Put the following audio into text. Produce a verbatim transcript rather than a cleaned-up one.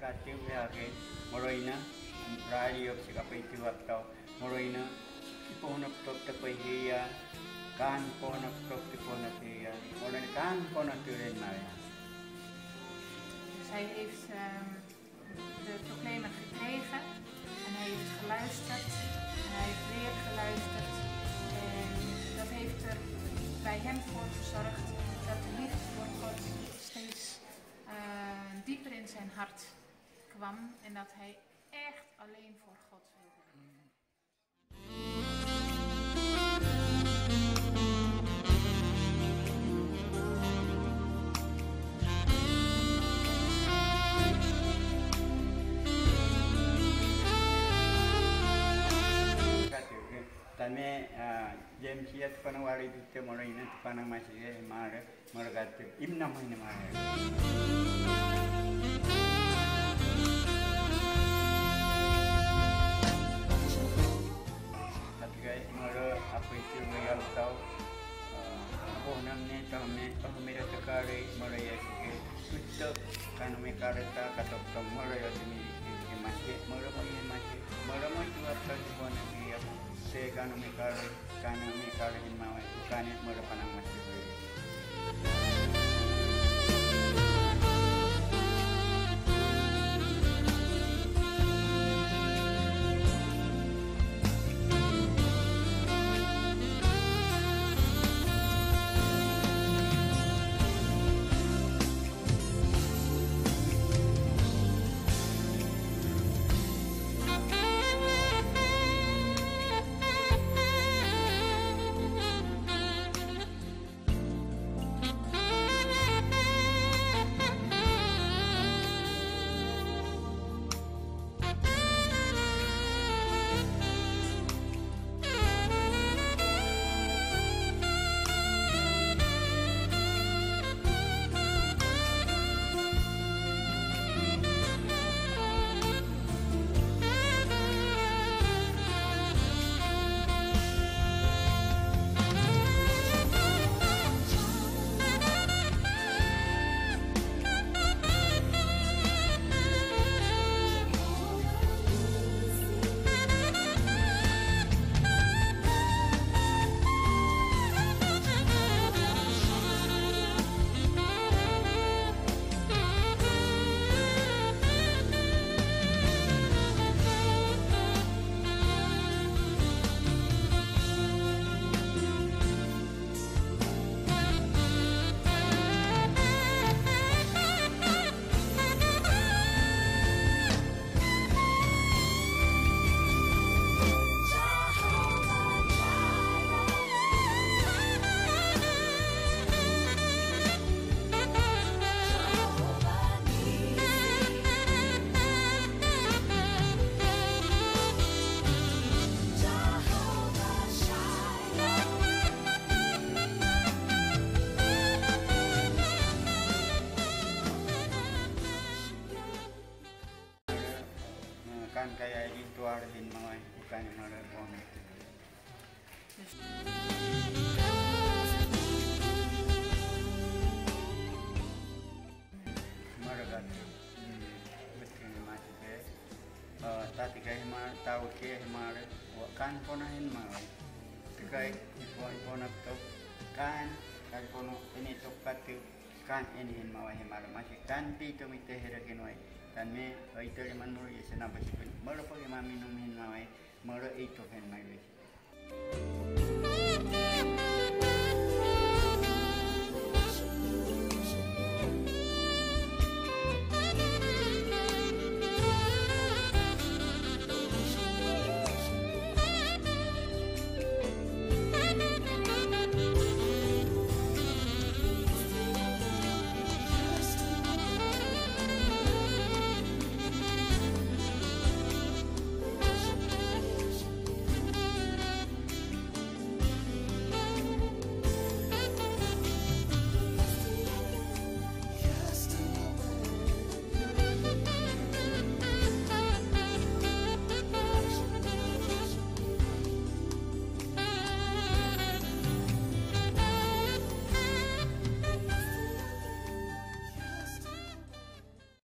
Ati we ake, moro ina, rali yok sika pe itu waktu, moro ina, ipo honok tok te pe hiya, kan ipo honok tok te ipo honok hiya, moro ina kan ipo honok turen maya. Zij heeft, ehm, de proclamer gekregen en hij heeft geluisterd en hij heeft weer geluisterd. En dat heeft er bij hem voor gezorgd dat de liefde voor God steeds, eh, dieper in zijn hart kwam en dat hij echt alleen voor God wilde leven. Tame, ah, James ya tu pana wari tu te moro ina tu pana masi ya mare. Moro gatu, im nama ini mare. Tapi kai moro apu itu yang tau, eh, apu namne tame, apu mira takare, moro ya suke, sutok, kanu me kareta, katok tong moro ya tumi, ini masi, moro mo ini masi, moro mo itu apa itu kona dia, se kanu me kare. Kane mi kare hin mawe, kane moro pana masi. Kan kaya itu ada hin mawai, bukan yang ada konek. Mara gatu. Hmm. Betul ni mati be. Eh, tati kai ma tau ke ma re. Wa kan kona hin mawai. Tikai ipo ipo na tok. Kan kan kono ini tok katu. Kan ini hin mawai hin mara masi kan pi to mi te hera kin wai. Kan me oi to le man moro yese na basi kun. Moro po ke ma minum hin mawai. Moro ito hin mai wai.